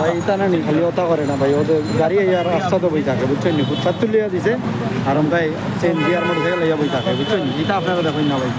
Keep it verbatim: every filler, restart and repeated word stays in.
ভাই, ইতা না নি, খালি অতা করে না ভাই, অউ যে গাড়ি আইয়া রাস্তাত বই থাকে, বুঝছইন নি? ফুটপাত তুলিয়া দিছে, আর আমরাই সিএনজি আর মোটরসাইকেল আইয়া বই থাকে, বুঝছইন নি? ইতা আপনারা দেখইন না ভাই।